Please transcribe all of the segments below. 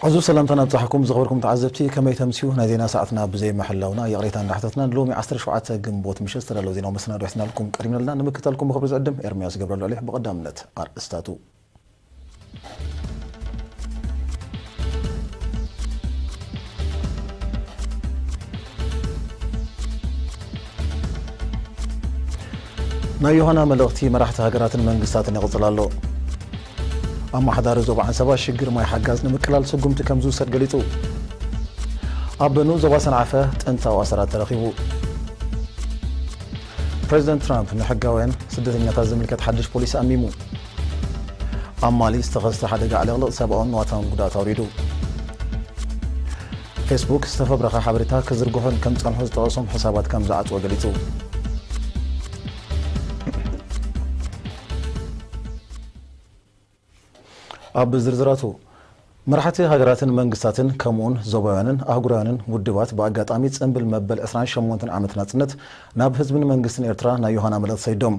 እዚ ሰላምታ ናብጻሕኩም ዝኸበርኩም ተዓዘብቲ፣ ከመይ ተምስዩ? ናይ ዜና ሰዓትና ብዘይ ምሕላውና ይቕሬታ እንዳሕተትና፣ ንሎሚ ዓሰርተ ሸውዓተ ግንቦት ምሸት ዝተዳለወ ዜናዊ መሰናዶ ሒዝናልኩም ቀሪብና ኣለና። ንምክትታልኩም ብኽብሪ ዝዕድም ኤርምያስ ገብረልዑል እየ። ብቐዳምነት ኣርእስታቱ። ናይ ዮሃና መልእኽቲ መራሕቲ ሃገራትን መንግስታትን ይቕጽል ኣሎ። ኣመሓዳሪ ዞባ ዓንሰባ ሽግር ማይ ሓጋዝ ንምቅላል ስጉምቲ ከም ዝውሰድ ገሊጹ። ኣብ ንኡስ ዞባ ሰንዓፈ ጥንታዊ ኣሰራት ተረኺቡ። ፕሬዚደንት ትራምፕ ንሕጋውያን ስደተኛታት ዝምልከት ሓድሽ ፖሊሲ ኣሚሙ። ኣብ ማሊ ዝተኸስተ ሓደጋ ዕልቕልቕ ሰብኣውን ንዋታውን ጉድኣት ኣውሪዱ። ፌስቡክ ዝተፈብረኸ ሓበሬታ ክዝርግሑን ከም ጸንሑ ዝጠቐሶም ሕሳባት ከም ዝዓጽወ ገሊጹ። ኣብ ዝርዝራቱ፣ መራሕቲ ሃገራትን መንግስታትን ከምኡውን ዞባውያንን ኣህጉራውያንን ውድባት ብኣጋጣሚ ጽንብል መበል ዕስራን ሸሞንተን ዓመት ናጽነት ናብ ህዝብን መንግስትን ኤርትራ ናይ ዮሃና መልእኽቲ ሰዲዶም።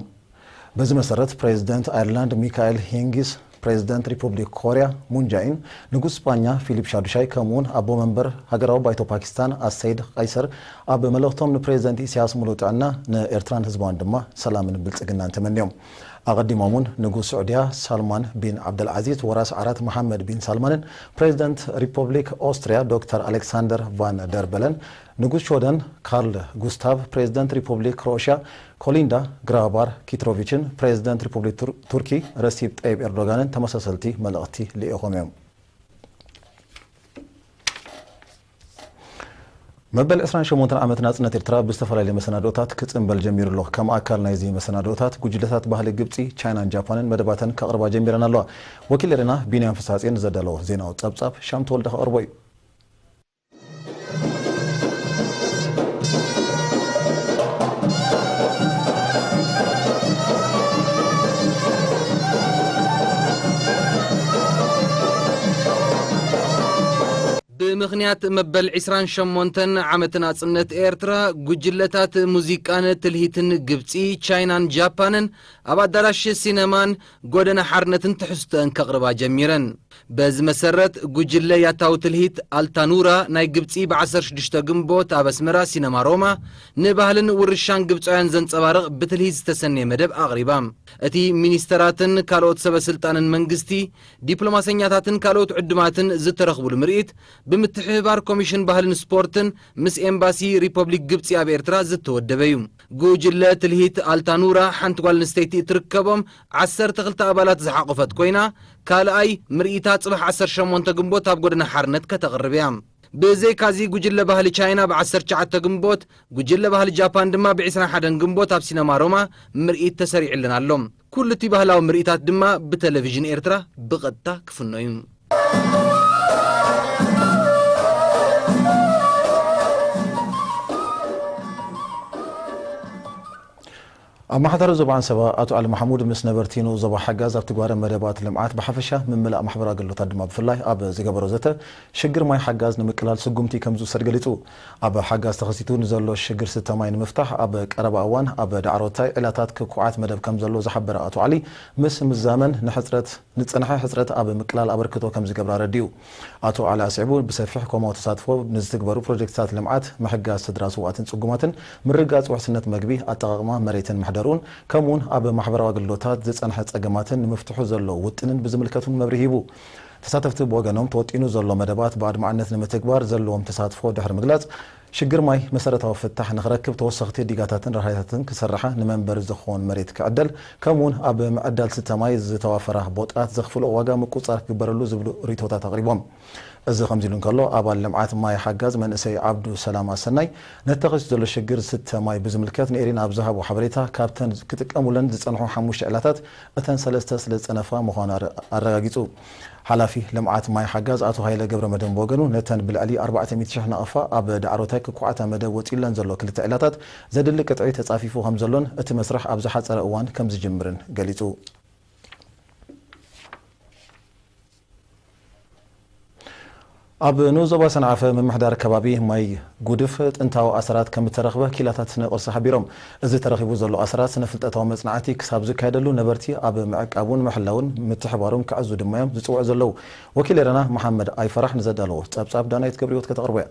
በዚ መሰረት ፕሬዚደንት ኣየርላንድ ሚካኤል ሂንጊስ፣ ፕሬዚደንት ሪፑብሊክ ኮርያ ሙን ጃኢን፣ ንጉስ ስጳኛ ፊሊፕ ሻዱሻይ ከምኡውን ኣቦ መንበር ሃገራዊ ባይቶ ፓኪስታን ኣሰይድ ቀይሰር ኣብ መልእኽቶም ንፕሬዚደንት ኢሳያስ ሙሉእ ጥዕና ንኤርትራን ህዝባውን ድማ ሰላምን ብልጽግናን ተመንዮም። ኣቐዲሞም እውን ንጉስ ስዑድያ ሳልማን ቢን ዓብደልዓዚዝ፣ ወራስ ዓራት መሓመድ ቢን ሳልማንን ፕሬዚደንት ሪፑብሊክ ኦስትሪያ ዶክተር ኣሌክሳንደር ቫን ደር በለን፣ ንጉስ ሽወደን ካርል ጉስታቭ፣ ፕሬዚደንት ሪፑብሊክ ክሮኤሽያ ኮሊንዳ ግራባር ኪትሮቪችን ፕሬዚደንት ሪፑብሊክ ቱር-፣ ቱርኪ ረሲብ ጠይብ ኤርዶጋንን ተመሳሰልቲ መልእኽቲ ልኢኾም እዮም። መበል ዕስራን ሸሞንተን ዓመት ናጽነት ኤርትራ ብዝተፈላለየ መሰናዶታት ክጽንበል ጀሚሩ ኣሎ። ከም ኣካል ናይዚ መሰናዶታት፣ ጉጅለታት ባህሊ ግብጺ፣ ቻይናን ጃፓንን መደባተን ከቕርባ ጀሚረን ኣለዋ። ወኪል ኤረና ቢንያም ፍስሃጽዮን ዘዳለዎ ዜናዊ ጸብጻብ ሻም ተወልደ ከቕርቦ እዩ። ብምኽንያት መበል ዕስራን ሸሞንተን ዓመት ናጽነት ኤርትራ፣ ጉጅለታት ሙዚቃን ትልሂትን ግብጺ፣ ቻይናን ጃፓንን ኣብ ኣዳራሽ ሲነማን ጎደና ሓርነትን ትሕዝቶአን ከቕርባ ጀሚረን። በዚ መሰረት፣ ጉጅለ ያታዊ ትልሂት ኣልታኑራ ናይ ግብጺ ብ ዓሰርተ ሽዱሽተ ግንቦት ኣብ ኣስመራ ሲነማ ሮማ ንባህልን ውርሻን ግብጻውያን ዘንጸባርቕ ብትልሂት ዝተሰነየ መደብ ኣቕሪባ። እቲ ሚኒስተራትን ካልኦት ሰበ ስልጣንን መንግስቲ፣ ዲፕሎማሰኛታትን ካልኦት ዕዱማትን ዝተረኽብሉ ምርኢት ብምትሕብባር ኮሚሽን ባህልን ስፖርትን ምስ ኤምባሲ ሪፐብሊክ ግብጺ ኣብ ኤርትራ ዝተወደበ እዩ። ጉጅለ ትልሂት ኣልታኑራ ሓንቲ ጓል ኣንስተይቲ እትርከቦም ዓሰርተ ክልተ ኣባላት ዝሓቖፈት ኮይና፣ ካልኣይ ምርኢታ ጽባሕ ዓሰርተ ሸሞንተ ግንቦት ኣብ ጎደና ሓርነት ከተቕርብ እያ። ብዘይካዚ፣ ጉጅለ ባህሊ ቻይና ብ ዓሰርተ ትሽዓተ ግንቦት፣ ጉጅለ ባህሊ ጃፓን ድማ ብ ዕስራን ሓደን ግንቦት ኣብ ሲነማ ሮማ ምርኢት ተሰሪዕለን ኣሎ። ኩሉ እቲ ባህላዊ ምርኢታት ድማ ብቴሌቪዥን ኤርትራ ብቐጥታ ክፍኖ እዩ። ኣመሓዳሪ ዞባ ዓንሰባ ኣቶ ዓሊ ማሕሙድ ምስ ነበርቲ ንኡስ ዞባ ሓጋዝ ኣብ ትግባረ መደባት ልምዓት ብሓፈሻ ምምላእ ማሕበራዊ ኣገልግሎታት ድማ ብፍላይ ኣብ ዝገበሮ ዘተ ሽግር ማይ ሓጋዝ ንምቅላል ስጉምቲ ከም ዝውሰድ ገሊጹ። ኣብ ሓጋዝ ተኸሲቱ ንዘሎ ሽግር ስተ ማይ ንምፍታሕ ኣብ ቀረባ እዋን ኣብ ዳዕሮታይ ዒላታት ክኩዓት መደብ ከም ዘሎ ዝሓበረ ኣቶ ዓሊ ምስ ምዛመን ንሕጽረት ንጸንሐ ሕጽረት ኣብ ምቅላል ኣበርክቶ ከም ዝገብር ኣረዲኡ። ኣቶ ዓሊ ኣስዒቡ ብሰፊሕ ኮማዊ ተሳትፎ ንዝትግበሩ ፕሮጀክትታት ልምዓት ምሕጋዝ ስድራ ስውኣትን ጽጉማትን ምርግጋጽ ውሕስነት መግቢ ኣጠቓቕማ መሬትን ምሕደርኡን ከምኡውን ኣብ ማሕበራዊ ኣገልግሎታት ዝጸንሐ ጸገማትን ንምፍትሑ ዘሎ ውጥንን ብዝምልከት እውን መብርሂ ሂቡ። ተሳተፍቲ ብወገኖም ተወጢኑ ዘሎ መደባት ብኣድማዕነት ንምትግባር ዘለዎም ተሳትፎ ድሕሪ ምግላጽ ሽግር ማይ መሰረታዊ ፍታሕ ንኽረክብ ተወሰኽቲ ዲጋታትን ራህይታትን ክስርሓ ንመንበሪ ዝኸውን መሬት ክዕደል ከምኡውን ኣብ ምዕዳል ስተ ማይ ዝተዋፈራ ቦጣት ዘኽፍልኦ ዋጋ ምቁጽጻር ክግበረሉ ዝብሉ ርእይቶታት ኣቕሪቦም። እዚ ከምዚ ኢሉ እንከሎ ኣባል ልምዓት ማይ ሓጋዝ መንእሰይ ዓብዱ ሰላም ኣሰናይ ነቲ ተኸሲቱ ዘሎ ሽግር ስተ ማይ ብዝምልከት ንኤሪና ኣብ ዝሃቦ ሓበሬታ ካብተን ክጥቀሙለን ዝጸንሑ ሓሙሽተ ዕላታት እተን ሰለስተ ስለ ዝጸነፋ ምዃኑ ኣረ-፣ ኣረጋጊጹ። ሓላፊ ልምዓት ማይ ሓጋዝ ኣቶ ሃይለ ገብረመድህን ብወገኑ ነተን ብልዕሊ ኣርባዕተ ሚእቲ ሽሕ ናቕፋ ኣብ ዳዕሮታይ ክኩዓታ መደብ ወጺኡለን ዘሎ ክልተ ዕላታት ዘድሊ ቅጥዒ ተጻፊፉ ከም ዘሎን እቲ መስርሕ ኣብ ዝሓጸረ እዋን ከም ዝጅምርን ገሊጹ። ኣብ ንኡስ ዞባ ሰንዓፈ ምምሕዳር ከባቢ ማይ ጉድፍ ጥንታዊ ኣሰራት ከም እተረኽበ ክኢላታት ስነ ቅርሲ ሓቢሮም። እዚ ተረኺቡ ዘሎ ኣሰራት ስነ ፍልጠታዊ መጽናዕቲ ክሳብ ዝካየደሉ ነበርቲ ኣብ ምዕቃቡን ምሕላውን ምትሕባሩን ክዕዙ ድማ እዮም ዝጽውዑ ዘለዉ። ወኪል ኤረና መሓመድ ኣይፈራሕ ንዘዳለዎ ጸብጻብ ዳናይት ገብረህይወት ከተቕርቦ እያ።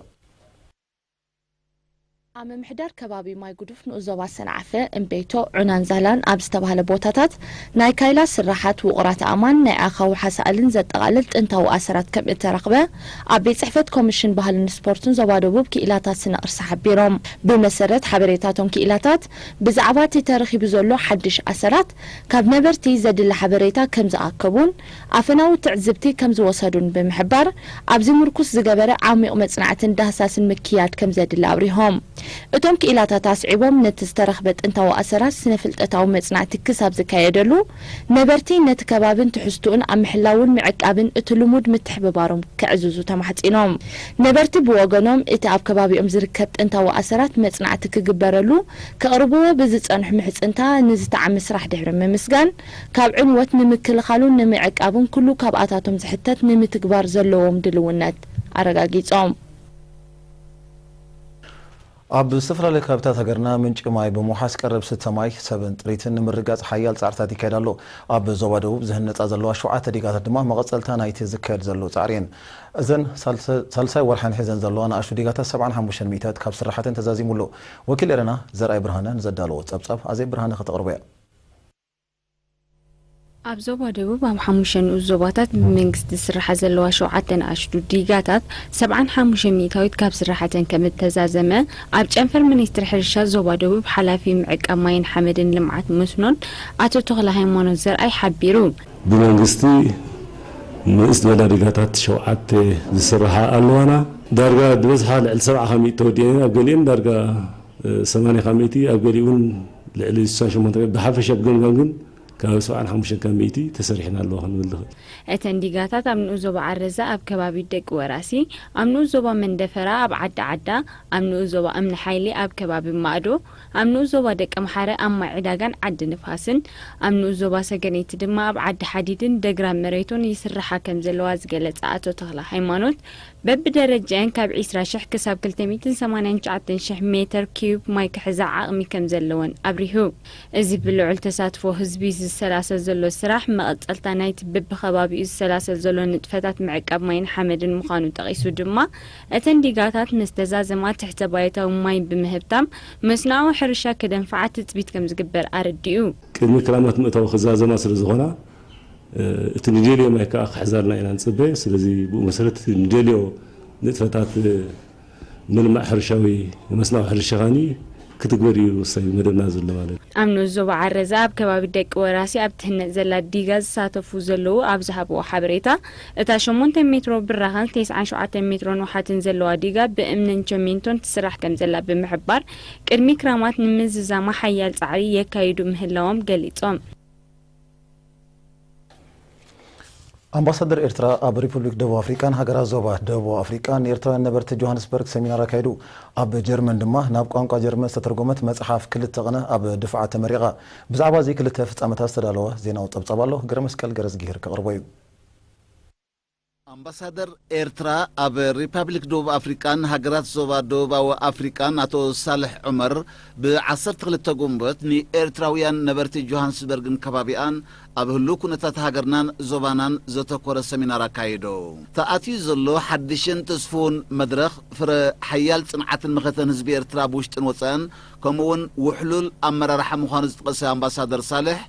ኣብ ምምሕዳር ከባቢ ማይ ጉዱፍ ንኡስ ዞባ ሰንዓፈ፣ እምቤቶ፣ ዑናን ዛላን ኣብ ዝተባህለ ቦታታት ናይ ካይላ ስራሓት፣ ውቑራት ኣእማን፣ ናይ ኣኻውሕ ኣሳእልን ዘጠቓልል ጥንታዊ ኣሰራት ከም እተረኽበ ኣብ ቤት ጽሕፈት ኮሚሽን ባህልን ስፖርትን ዞባ ደቡብ ክኢላታት ስነ ቅርሲ ሓቢሮም። ብመሰረት ሓበሬታቶም ክኢላታት፣ ብዛዕባ እቲ ተረኺቡ ዘሎ ሓድሽ ኣሰራት ካብ ነበርቲ ዘድሊ ሓበሬታ ከም ዝኣከቡን ኣፈናዊ ትዕዝብቲ ከም ዝወሰዱን ብምሕባር፣ ኣብዚ ምርኩስ ዝገበረ ዓሚቕ መጽናዕትን ዳህሳስን ምክያድ ከም ዘድሊ ኣብሪሆም። እቶም ክኢላታት ኣስዒቦም፣ ነቲ ዝተረኽበ ጥንታዊ ኣሰራት ስነ-ፍልጠታዊ መጽናዕቲ ክሳብ ዝካየደሉ፣ ነበርቲ ነቲ ከባብን ትሕዝትኡን ኣብ ምሕላውን ምዕቃብን እቲ ልሙድ ምትሕብባሮም ከዕዝዙ ተማሕጺኖም። ነበርቲ ብወገኖም፣ እቲ ኣብ ከባቢኦም ዝርከብ ጥንታዊ ኣሰራት መጽናዕቲ ክግበረሉ ከቕርብዎ ብዝጸንሑ ምሕጽንታ ንዝተዓመ ስራሕ ድሕሪ ምምስጋን፣ ካብ ዕንወት ንምክልኻሉን ንምዕቃቡን ኩሉ ካብኣታቶም ዝሕተት ንምትግባር ዘለዎም ድልውነት ኣረጋጊጾም። ኣብ ዝተፈላለዩ ከባቢታት ሃገርና ምንጪ ማይ ብምውሓስ ቀረብ ስተ ማይ፣ ሰብን ጥሪትን ንምርጋጽ ሓያል ጻዕርታት ይካየድ ኣሎ። ኣብ ዞባ ደቡብ ዝህነጻ ዘለዋ ሸውዓተ ዲጋታት ድማ መቐጸልታ ናይቲ ዝካየድ ዘሎ ጻዕሪ እየን። እዘን ሳልሰ-፣ ሳልሳይ ወርሐን ሒዘን ዘለዋ ንኣሽቱ ዲጋታት ሰብዓን ሓሙሽተን ሚእታዊት ካብ ስራሓተን ተዛዚሙ ኣሎ። ወኪል ኤረና ዘርኣይ ብርሃነ ንዘዳለዎ ጸብጻብ ኣዜብ ብርሃነ ከተቕርቦ እያ። ኣብ ዞባ ደቡብ ኣብ ሓሙሽተ ንኡስ ዞባታት ብመንግስቲ ዝስርሓ ዘለዋ ሸውዓተ ንኣሽቱ ዲጋታት ሰብዓን ሓሙሽተ ሚእታዊት ካብ ስራሓተን ከም እተዛዘመ ኣብ ጨንፈር ሚኒስትሪ ሕርሻ ዞባ ደቡብ ሓላፊ ምዕቃብ ማይን ሓመድን ልምዓት መስኖን ኣቶ ተኽለ ሃይማኖት ዘርኣይ ሓቢሩ። ብመንግስቲ ንእስ ዝበላ ዲጋታት ሸውዓተ ዝስርሓ ኣለዋና። ዳርጋ ዝበዝሓ ልዕሊ ሰብዓ ካብ ሚእቲ ተወዲአን፣ ኣብ ገሊአን ዳርጋ ሰማንያ ካብ ሚእቲ፣ ኣብ ገሊኡ እውን ልዕሊ ስሳን ሸሞንተ፣ ብሓፈሻ ብገምጋም ግን ካብ ሰብዓን ሓሙሽተን ካብ ሚእቲ ተሰሪሐን ኣለዋ ክንብል ንኽእል። እተን ዲጋታት ኣብ ንኡስ ዞባ ዓረዛ ኣብ ከባቢ ደቂ ወራሲ፣ ኣብ ንኡስ ዞባ መንደፈራ ኣብ ዓዲ ዓዳ፣ ኣብ ንኡስ ዞባ እምኒ ሓይሊ ኣብ ከባቢ ማእዶ፣ ኣብ ንኡስ ዞባ ደቂ ኣምሓረ ኣብ ማይ ዕዳጋን ዓዲ ንፋስን፣ ኣብ ንኡስ ዞባ ሰገነይቲ ድማ ኣብ ዓዲ ሓዲድን ደግራ መሬቶን ይስርሓ ከም ዘለዋ ዝገለጸ ኣቶ ተኽለ ሃይማኖት፣ በብደረጃአን ካብ ዒስራ ሽሕ ክሳብ ክልተ ሚእትን ሰማንያን ትሽዓተን ሽሕ ሜተር ኪዩብ ማይ ክሕዛ ዓቕሚ ከም ዘለወን ኣብሪሁ። እዚ ብልዑል ተሳትፎ ህዝቢ ዝሰላሰል ዘሎ ስራሕ መቐጸልታ ናይቲ በብኸባቢኡ ዝሰላሰል ዘሎ ንጥፈታት ምዕቃብ ማይን ሓመድን ምዃኑ ጠቒሱ ድማ፣ እተን ዲጋታት ምስ ተዛዘማ ትሕተ ባይታዊ ማይ ብምህብታም መስኖኣዊ ሕርሻ ክደንፍዓ ትጽቢት ከም ዝግበር ኣረዲኡ። ቅድሚ ክራማት ምእታው ክዛዘማ ስለ ዝኾና፣ እ፣ እቲ ንደልዮ ማይ ከኣ ክሕዛልና ኢና ንጽበ። ስለዚ ብኡ መሰረት እቲ ንደልዮ ንጥፈታት፣ እ፣ ምልማዕ ሕርሻዊ መስናዊ ሕርሻ ኻኒ ክትግበር እዩ ወሳኝ መደብና ዘሎ ማለት እዩ። ኣብ ንኡስ ዞባ ዓረዛ ኣብ ከባቢ ደቂ ወራሲ ኣብ ትህነጽ ዘላ ዲጋ ዝሳተፉ ዘለዉ ኣብ ዝሃብዎ ሓበሬታ፣ እታ ሸሞንተ ሜትሮ ብራኸን ተስዓን ሸውዓተን ሜትሮ ንውሓትን ዘለዋ ዲጋ ብእምንን ቸሜንቶን ትስራሕ ከም ዘላ ብምሕባር፣ ቅድሚ ክራማት ንምዝዛማ ሓያል ጻዕሪ የካይዱ ምህላዎም ገሊጾም። ኣምባሳደር ኤርትራ ኣብ ሪፑብሊክ ደቡብ ኣፍሪቃን ሃገራት ዞባ ደቡብ ኣፍሪቃን ንኤርትራውያን ነበርቲ ጆሃንስበርግ ሰሚናር ኣካይዱ። ኣብ ጀርመን ድማ ናብ ቋንቋ ጀርመን ዝተተርጎመት መጽሓፍ ክልተ ቅነ ኣብ ድፋዓት ተመሪቓ። ብዛዕባ እዚ ክልተ ፍጻመታት ዝተዳለወ ዜናዊ ጸብጻብ ኣሎ፣ ገረመስቀል ገረዝጊሄር ከቕርቦ እዩ። ኣምባሳደር ኤርትራ ኣብ ሪፓብሊክ ደቡብ ኣፍሪቃን ሃገራት ዞባ ደቡባዊ ኣፍሪቃን ኣቶ ሳልሕ ዑመር ብዓሰርተ ክልተ ጉንበት ንኤርትራውያን ነበርቲ ጆሃንስበርግን ከባቢኣን ኣብ ህሉው ኩነታት ሃገርናን ዞባናን ዘተኮረ ሰሚናር ኣካይዶ። ተኣትዩ ዘሎ ሓድሽን ትስፉውን መድረኽ ፍረ ሓያል ጽንዓትን መኸተን ህዝቢ ኤርትራ ብውሽጥን ወጻእን ከምኡውን ውሕሉል ኣመራርሓ ምዃኑ ዝጠቐሰ ኣምባሳደር ሳልሕ፣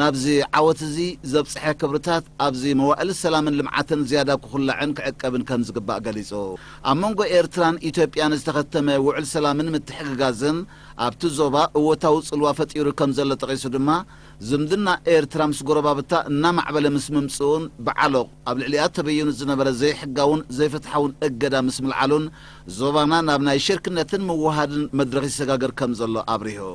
ናብዚ ዓወት እዚ ዘብጽሐ ክብርታት ኣብዚ መዋእል ሰላምን ልምዓትን ዝያዳ ክኹላዕን ክዕቀብን ከም ዝግባእ ገሊጹ። ኣብ መንጎ ኤርትራን ኢትዮጵያን ዝተኸተመ ውዕል ሰላምን ምትሕግጋዝን ኣብቲ ዞባ እወታዊ ጽልዋ ፈጢሩ ከም ዘሎ ጠቒሱ ድማ፣ ዝምድና ኤርትራ ምስ ጎረባብታ እናማዕበለ ምስ ምምጽኡን ብዓሎቕ ኣብ ልዕሊኣ ተበይኑ ዝነበረ ዘይሕጋውን ዘይፍትሓውን እገዳ ምስ ምልዓሉን ዞባና ናብ ናይ ሽርክነትን ምውሃድን መድረኽ ይሰጋገር ከም ዘሎ ኣብሪሁ።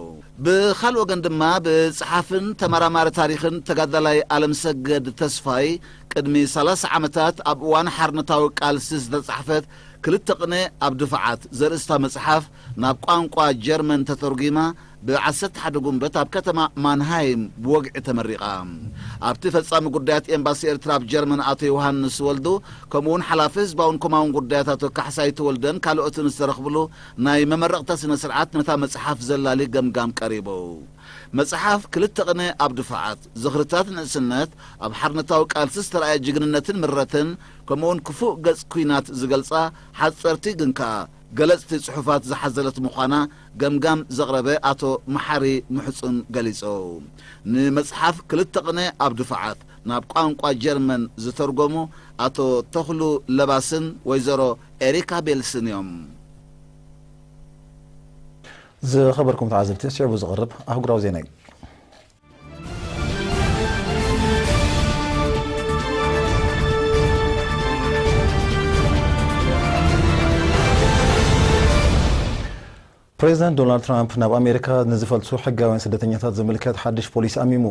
ብኻልእ ወገን ድማ ብጸሓፍን ተመራማሪ ታሪኽን ተጋዳላይ ኣለምሰገድ ተስፋይ ቅድሚ ሰላሳ ዓመታት ኣብ እዋን ሓርነታዊ ቃልሲ ዝተጻሕፈት ክልተ ቅነ ኣብ ድፋዓት ዘርእስታ መጽሓፍ ናብ ቋንቋ ጀርመን ተተርጒማ ብዓሰርተ ሓደ ጉንበት ኣብ ከተማ ማንሃይም ብወግዒ ተመሪቓ። ኣብቲ ፈጻሚ ጉዳያት ኤምባሲ ኤርትራ ኣብ ጀርመን ኣቶ ዮሃንስ ወልዱ፣ ከምኡውን ሓላፊ ህዝባውን ኮማውን ጉዳያት ኣቶ ካሕሳይ ተወልደን ካልኦትን ዝተረኽብሉ ናይ መመረቕታ ስነ ስርዓት ነታ መጽሓፍ ዘላሊ ገምጋም ቀሪቡ። መጽሓፍ ክልተ ቅነ ኣብ ድፋዓት፣ ዝኽርታት ንእስነት፣ ኣብ ሓርነታዊ ቃልሲ ዝተረኣየ ጅግንነትን ምረትን፣ ከምኡውን ክፉእ ገጽ ኲናት ዝገልጻ ሓጸርቲ ግን ከኣ ገለጽቲ ጽሑፋት ዝሓዘለት ምዃና ገምጋም ዘቕረበ ኣቶ መሓሪ ምሕጹን ገሊጹ። ንመጽሓፍ ክልተ ቅነ ኣብ ድፋዓት ናብ ቋንቋ ጀርመን ዝተርጎሙ ኣቶ ተኽሉ ለባስን ወይዘሮ ኤሪካ ቤልስን እዮም። ዝኸበርኩም ተዓዘብቲ፣ ስዒቡ ዝቐርብ ኣህጉራዊ ዜና እዩ። ፕሬዚደንት ዶናልድ ትራምፕ ናብ ኣሜሪካ ንዝፈልሱ ሕጋውያን ስደተኛታት ዝምልከት ሓድሽ ፖሊሲ ኣሚሙ።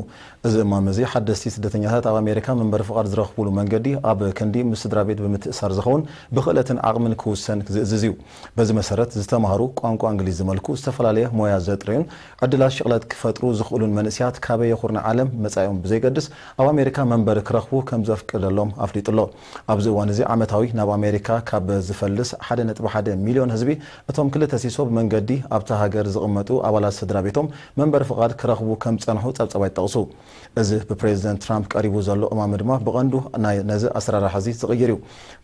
እዚ እማመ እዚ ሓደስቲ ስደተኛታት ኣብ ኣሜሪካ መንበሪ ፍቓድ ዝረኽቡሉ መንገዲ ኣብ ክንዲ ምስ ስድራ ቤት ብምትእሳር ዝኸውን ብኽእለትን ዓቕምን ክውሰን ዝእዝዝ እዩ። በዚ መሰረት ዝተማህሩ ቋንቋ እንግሊዝ ዝመልኩ ዝተፈላለየ ሞያ ዘጥረዩን ዕድላት ሽቕለት ክፈጥሩ ዝኽእሉን መንእስያት ካበየ ኩርናዕ ዓለም መጻኢኦም ብዘይገድስ ኣብ ኣሜሪካ መንበሪ ክረኽቡ ከም ዘፍቅደሎም ኣፍሊጡ ኣሎ። ኣብዚ እዋን እዚ ዓመታዊ ናብ ኣሜሪካ ካብ ዝፈልስ ሓደ ነጥቢ ሓደ ሚልዮን ህዝቢ እቶም ክልተ ሲሶ ብመንገዲ ኣብታ ሃገር ዝቕመጡ ኣባላት ስድራ ቤቶም መንበሪ ፍቓድ ክረኽቡ ከም ዝጸንሑ ጸብጻባት ይጠቕሱ። እዚ ብፕሬዚደንት ትራምፕ ቀሪቡ ዘሎ እማመ ድማ ብቐንዱ ናይ ነዚ ኣሰራርሓ እዚ ዝቕይር እዩ።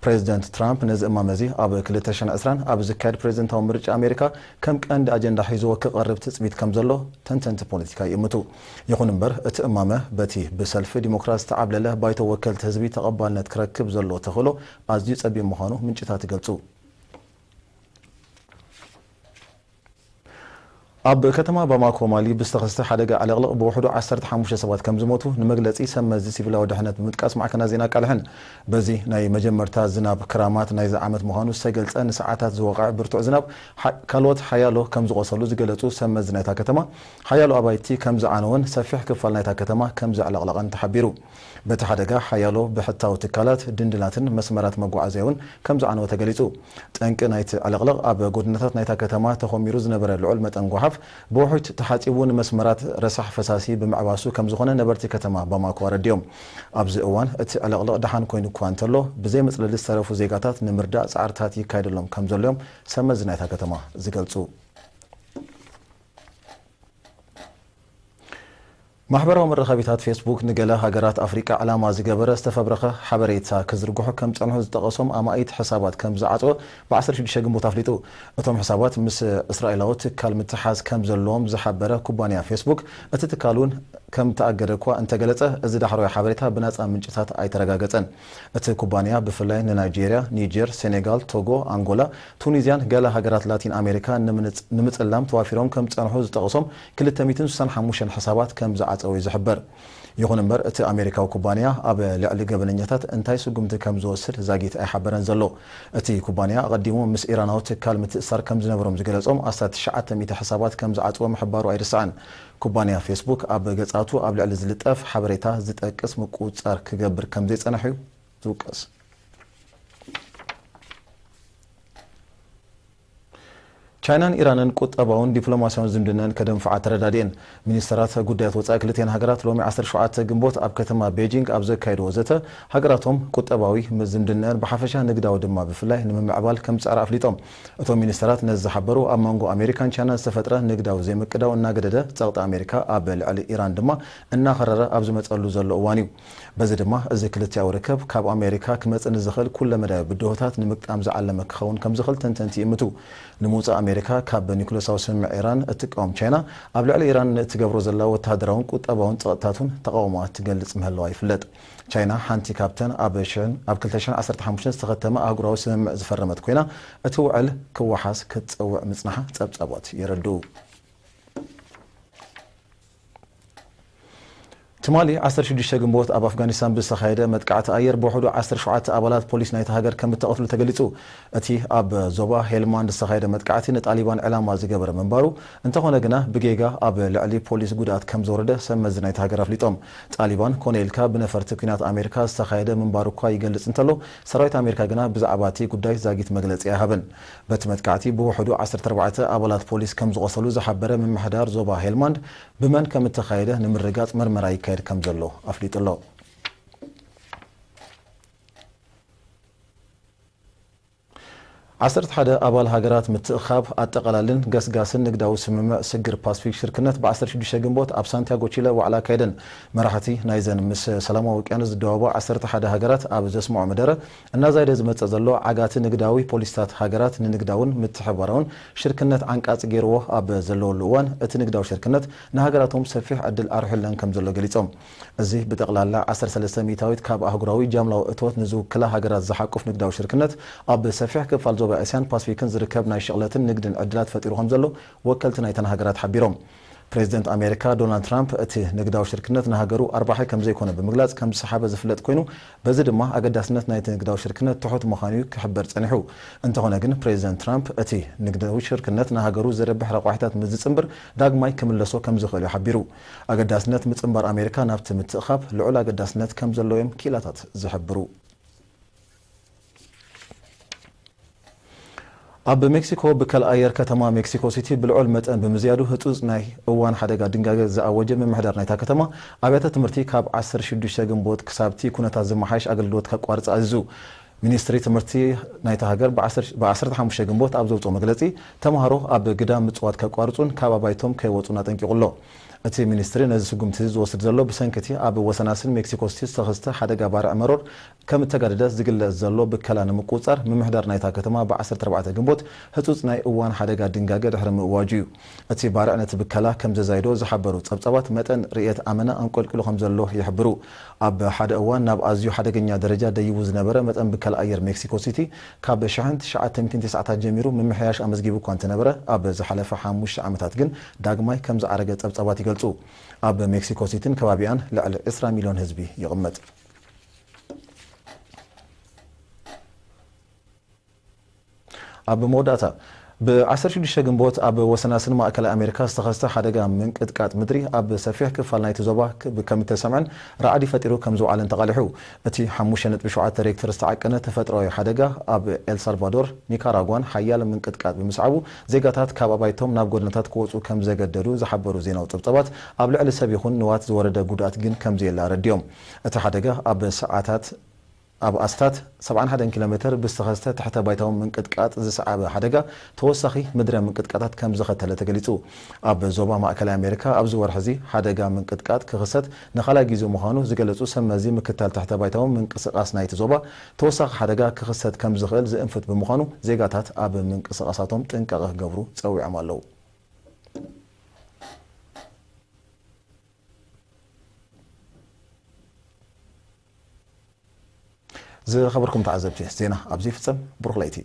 ፕሬዚደንት ትራምፕ ነዚ እማመ እዚ ኣብ ክልተ ሽሕን ዕስራን ኣብ ዝካየድ ፕሬዚደንታዊ ምርጫ ኣሜሪካ ከም ቀንዲ ኣጀንዳ ሒዝዎ ክቐርብ ትጽቢት ከም ዘሎ ተንተንቲ ፖለቲካ ይእምቱ። ይኹን እምበር፣ እቲ እማመ በቲ ብሰልፊ ዲሞክራት ዝተዓብለለ ባይቶ ወከልቲ ህዝቢ ተቐባልነት ክረክብ ዘሎ ተኽእሎ ኣዝዩ ጸቢብ ምዃኑ ምንጭታት ይገልጹ። ኣብ ከተማ ባማኮ ማሊ ብዝተኸስተ ሓደጋ ዕልቕልቕ ብውሕዱ ዓሰርተ ሓሙሽተ ሰባት ከም ዝሞቱ ንመግለጺ ሰብ መዚ ሲቪላዊ ድሕነት ብምጥቃስ ማዕከናት ዜና ኣቃልሐን። በዚ ናይ መጀመርታ ዝናብ ክራማት ናይዚ ዓመት ምዃኑ ዝተገልጸ፣ ንሰዓታት ዝወቕዐ ብርቱዕ ዝናብ ሓ-፣ ካልኦት ሓያሎ ከም ዝቖሰሉ ዝገለጹ ሰብ መዚ ናይታ ከተማ፣ ሓያሎ ኣባይቲ ከም ዝዓነወን ሰፊሕ ክፋል ናይታ ከተማ ከም ዘዕለቕለቐን ተሓቢሩ። በቲ ሓደጋ ሓያሎ ብሕታዊ ትካላት፣ ድንድላትን መስመራት መጓዓዝያ እውን ከም ዝዓነወ ተገሊጹ። ጠንቂ ናይቲ ዕልቕልቕ ኣብ ጎደናታት ናይታ ከተማ ተኾሚሩ ዝነበረ ልዑል መጠን ጓሓፍ ብውሕጅ ተሓጺቡ ንመስመራት ረሳሕ ፈሳሲ ብምዕባሱ ከም ዝኾነ ነበርቲ ከተማ ባማኮ ኣረዲኦም። ኣብዚ እዋን እቲ ዕልቕልቕ ደሓን ኮይኑ እኳ እንተሎ፣ ብዘይ መጽለሊ ዝተረፉ ዜጋታት ንምርዳእ ጻዕርታት ይካየደሎም ከም ዘሎ'ዮም ሰብ መዚ ናይታ ከተማ ዝገልጹ። ማሕበራዊ መራኸቢታት ፌስቡክ ንገለ ሃገራት ኣፍሪቃ ዕላማ ዝገበረ ዝተፈብረኸ ሓበሬታ ክዝርግሑ ከም ዝጸንሑ ዝጠቐሶም ኣማኢት ሕሳባት ከም ዝዓጸወ ብ ዓሰርተ ሽዱሽተ ግንቦት ኣፍሊጡ። እቶም ሕሳባት ምስ እስራኤላዊ ትካል ምትሓዝ ከም ዘለዎም ዝሓበረ ኩባንያ ፌስቡክ፣ እቲ ትካል እውን ከም ተኣገደ እኳ እንተገለጸ፣ እዚ ዳሕረዋይ ሓበሬታ ብናጻ ምንጭታት ኣይተረጋገጸን። እቲ ኩባንያ ብፍላይ ንናይጄርያ፣ ኒጀር፣ ሴኔጋል፣ ቶጎ፣ ኣንጎላ፣ ቱኒዝያን ገለ ሃገራት ላቲን ኣሜሪካ ንምንጽ-፣ ንምጽላም ተዋፊሮም ከም ዝጸንሑ ዝጠቕሶም ክልተ ሚእትን ስሳን ሓሙሽተን ሕሳባት ከም ዝዓጸወ እዩ ዝሕበር። ይኹን እምበር፣ እቲ ኣሜሪካዊ ኩባንያ ኣብ ልዕሊ ገበነኛታት እንታይ ስጉምቲ ከም ዝወስድ ዛጊት ኣይሓበረን ዘሎ። እቲ ኩባንያ ኣቐዲሙ ምስ ኢራናዊ ትካል ምትእስሳር ከም ዝነበሮም ዝገለጾም ኣስታት ትሽዓተ ሚእቲ ሕሳባት ከም ዝዓጸወ ምሕባሩ ኣይርሳዕን። ኩባንያ ፌስቡክ ኣብ ገጻቱ ኣብ ልዕሊ ዝልጠፍ ሓበሬታ ዝጠቅስ ምቁጽጻር ክገብር ከም ዘይጸንሕ እዩ ዝውቀስ። ቻይናን ኢራንን ቁጠባውን ዲፕሎማስያውን ዝምድነን ከደንፍዓ ተረዳድኤን። ሚኒስተራት ጉዳያት ወጻኢ ክልቲኤን ሃገራት ሎሚ ዓሰርተ ሸውዓተ ግንቦት ኣብ ከተማ ቤጂንግ ኣብ ዘካየድዎ ዘተ፣ ሃገራቶም ቁጠባዊ ዝምድነን ብሓፈሻ ንግዳዊ ድማ ብፍላይ ንምምዕባል ከም ዝጸዕራ ኣፍሊጦም። እቶም ሚኒስተራት ነዚ ዝሓበሩ ኣብ መንጎ ኣሜሪካን ቻይናን ዝተፈጥረ ንግዳዊ ዘይምቅዳው እናገደደ፣ ጸቕጢ ኣሜሪካ ኣብ ልዕሊ ኢራን ድማ እናኸረረ ኣብ ዝመጸሉ ዘሎ እዋን እዩ። በዚ ድማ እዚ ክልቲኣዊ ርከብ ካብ ኣሜሪካ ክመጽእ ንዝኽእል ኩለመዳያዊ ብድሆታት ንምግጣም ዝዓለመ ክኸውን ከም ዝኽእል ተንተንቲ ይእምቱ። ንምውጻእ ኣሜሪካ ካብ ኒኩለሳዊ ስምምዕ ኢራን እትቃወም ቻይና፣ ኣብ ልዕሊ ኢራን ንእትገብሮ ዘላ ወተሃደራውን ቁጠባውን ጸቕጥታቱን ተቓውሞኣ ትገልጽ ምህላዋ ይፍለጥ። ቻይና ሓንቲ ካብተን ኣብ ሽሕን፣ ኣብ ክልተ ሽሕን ዓሰርተ ሓሙሽተን ዝተኸተመ ኣህጉራዊ ስምምዕ ዝፈረመት ኮይና፣ እቲ ውዕል ክወሓስ ክትጸውዕ ምጽንሓ ጸብጻባት የረድኡ። ትማሊ ዓሰርተ ሽዱሽተ ግንቦት ኣብ ኣፍጋኒስታን ብዝተኻየደ መጥቃዕቲ ኣየር ብውሕዱ ዓሰርተ ሸውዓተ ኣባላት ፖሊስ ናይቲ ሃገር ከም እተቐትሉ ተገሊጹ። እቲ ኣብ ዞባ ሄልማንድ ዝተኻየደ መጥቃዕቲ ንጣሊባን ዕላማ ዝገበረ ምንባሩ፣ እንተኾነ ግና ብጌጋ ኣብ ልዕሊ ፖሊስ ጉድኣት ከም ዘውረደ ሰብ መዚ ናይቲ ሃገር ኣፍሊጦም። ጣሊባን ኮነ ኢልካ ብነፈርቲ ኲናት ኣሜሪካ ዝተኻየደ ምንባሩ እኳ ይገልጽ እንተሎ፣ ሰራዊት ኣሜሪካ ግና ብዛዕባ እቲ ጉዳይ ዛጊት መግለጺ ኣይሃበን። በቲ መጥቃዕቲ ብውሕዱ ዓሰርተ ኣርባዕተ ኣባላት ፖሊስ ከም ዝቖሰሉ ዝሓበረ ምምሕዳር ዞባ ሄልማንድ፣ ብመን ከም እተኻየደ ንምርግጋጽ መርመራ ይካየድ ከም ዘሎ ኣፍሊጡ ኣሎ። ዓሰርተ ሓደ ኣባል ሃገራት ምትእኻብ ኣጠቓላልን ገስጋስን ንግዳዊ ስምምዕ ስግር ፓስፊክ ሽርክነት ብ ዓሰርተ ሽዱሽተ ግንቦት ኣብ ሳንቲያጎ ቺለ ዋዕላ ኣካየደን። መራሕቲ ናይዘን ምስ ሰላማዊ ውቅያኖስ ዝደዋወባ ዓሰርተ ሓደ ሃገራት ኣብ ዘስምዖ መደረ፣ እናዛየደ ዝመጽእ ዘሎ ዓጋቲ ንግዳዊ ፖሊሲታት ሃገራት ንንግዳውን ምትሕብባራውን ሽርክነት ዓንቃጺ ገይርዎ ኣብ ዘለወሉ እዋን፣ እቲ ንግዳዊ ሽርክነት ንሃገራቶም ሰፊሕ ዕድል ኣርሑለን ከም ዘሎ ገሊጾም። እዚ ብጠቕላላ ዓሰርተ ሰለስተ ሚእታዊት ካብ ኣህጉራዊ ጃምላዊ እቶት ንዝውክላ ሃገራት ዝሓቁፍ ንግዳዊ ሽርክነት፣ ኣብ ሰፊሕ ክፋል ዞባ እስያን ፓስፊክን ዝርከብ ናይ ሽቕለትን ንግድን ዕድላት ፈጢሩ ከም ዘሎ ወከልቲ ናይተን ሃገራት ሓቢሮም። ፕሬዚደንት ኣሜሪካ ዶናልድ ትራምፕ፣ እቲ ንግዳዊ ሽርክነት ንሃገሩ ኣርባሒ ከም ዘይኮነ ብምግላጽ ከም ዝሰሓበ ዝፍለጥ ኮይኑ፣ በዚ ድማ ኣገዳስነት ናይቲ ንግዳዊ ሽርክነት ትሑት ምዃኑ እዩ ክሕበር ጸኒሑ። እንተኾነ ግን፣ ፕሬዚደንት ትራምፕ፣ እቲ ንግዳዊ ሽርክነት ንሃገሩ ዘረብሕ ረቋሒታት ምስ ዝጽንብር፣ ዳግማይ ክምለሶ ከም ዝኽእል እዩ ሓቢሩ። ኣገዳስነት ምጽንባር ኣሜሪካ ናብቲ ምትእኻብ ልዑል ኣገዳስነት ከም ዘለዎ እዮም ክኢላታት ዝሕብሩ። ኣብ ሜክሲኮ፣ ብከል ኣየር ከተማ ሜክሲኮ ሲቲ ብልዑል መጠን ብምዝያዱ፣ ህጹጽ ናይ እዋን ሓደጋ ድንጋገ ዝኣወጀ ምምሕዳር ናይታ ከተማ፣ ኣብያተ ትምህርቲ ካብ ዓሰርተ ሽዱሽተ ግንቦት ክሳብቲ ኩነታት ዝመሓየሽ ኣገልግሎት ከቋርጻ ኣዚዙ። ሚኒስትሪ ትምህርቲ ናይታ ሃገር ብ ዓሰርተ ሓሙሽተ ግንቦት ኣብ ዘውጽኦ መግለጺ፣ ተምሃሮ ኣብ ግዳም ምጽዋት ከቋርጹን ካብ ኣባይቶም ከይወጹን ኣጠንቂቑ ኣሎ። እቲ ሚኒስትሪ ነዚ ስጉምቲ እዚ ዝወስድ ዘሎ፣ ብሰንኪ እቲ ኣብ ወሰናስን ሜክሲኮ ሲቲ ዝተኸስተ ሓደጋ ባርዕ መሮር ከም እተጋደደ ዝግለጽ ዘሎ ብከላ ንምቁጽጻር፣ ምምሕዳር ናይታ ከተማ ብ ዓሰርተ ኣርባዕተ ግንቦት ህጹጽ ናይ እዋን ሓደጋ ድንጋገ ድሕሪ ምእዋጁ እዩ። እቲ ባርዕ ነቲ ብከላ ከም ዘዛይዶ ዝሓበሩ ጸብጻባት፣ መጠን ርእየት ኣመና ኣንቆልቂሉ ከም ዘሎ ይሕብሩ። ኣብ ሓደ እዋን ናብ ኣዝዩ ሓደገኛ ደረጃ ደይቡ ዝነበረ መጠን ብከላ ኣየር ሜክሲኮ ሲቲ፣ ካብ ሽሕን ትሽዓተ ሚእትን ተስዓታት ጀሚሩ ምምሕያሽ ኣመዝጊቡ እኳ እንተነበረ፣ ኣብ ዝሓለፈ ሓሙሽተ ዓመታት ግን ዳግማይ ከም ዝዓረገ ጸብጻባት ይገልጹ። ኣብ ሜክሲኮ ሲቲን ከባቢኣን ልዕሊ ዕስራ ሚልዮን ህዝቢ ይቕመጥ። ኣብ መወዳእታ፣ ብ ዓሰርተ ሽዱሽተ ግንቦት ኣብ ወሰናስን ማእከላይ ኣሜሪካ ዝተኸስተ ሓደጋ ምንቅጥቃጥ ምድሪ፣ ኣብ ሰፊሕ ክፋል ናይቲ ዞባ ክ-፣ ከም እተሰምዐን ራዕዲ ፈጢሩ ከም ዝወዓለን ተቓሊሑ። እቲ ሓሙሽተ ነጥቢ ሸውዓተ ሬክተር ዝተዓቀነ ተፈጥሮኣዊ ሓደጋ፣ ኣብ ኤልሳልቫዶር፣ ኒካራጓን ሓያል ምንቅጥቃጥ ብምስዓቡ፣ ዜጋታት ካብ ኣባይቶም ናብ ጎደናታት ክወጹ ከም ዘገደዱ ዝሓበሩ ዜናዊ ጸብጻባት፣ ኣብ ልዕሊ ሰብ ይኹን ንዋት ዝወረደ ጉድኣት ግን ከም ዘየለ ኣረዲኦም። እቲ ሓደጋ ኣብ ሰዓታት ኣብ ኣስታት ሰብዓን ሓደን ኪሎ ሜተር ብዝተኸስተ ትሕተ ባይታዊ ምንቅጥቃጥ ዝሰዓበ ሓደጋ፣ ተወሳኺ ምድረ ምንቅጥቃታት ከም ዘኸተለ ተገሊጹ። ኣብ ዞባ ማእከላይ ኣሜሪካ ኣብዚ ወርሒ እዚ ሓደጋ ምንቅጥቃጥ ክኽሰት ንኻልኣይ ግዜ ምዃኑ ዝገለጹ ሰብ መዚ፣ ምክታል ትሕተ ባይታዊ ምንቅስቓስ ናይቲ ዞባ፣ ተወሳኺ ሓደጋ ክኽሰት ከም ዝኽእል ዝእንፍት ብምዃኑ፣ ዜጋታት ኣብ ምንቅስቓሳቶም ጥንቃቐ ክገብሩ ጸዊዖም ኣለዉ። ዝኸበርኩም ተዓዘብቲ፣ ዜና ኣብዚ ይፍጸም። ብሩኽ ለይቲ።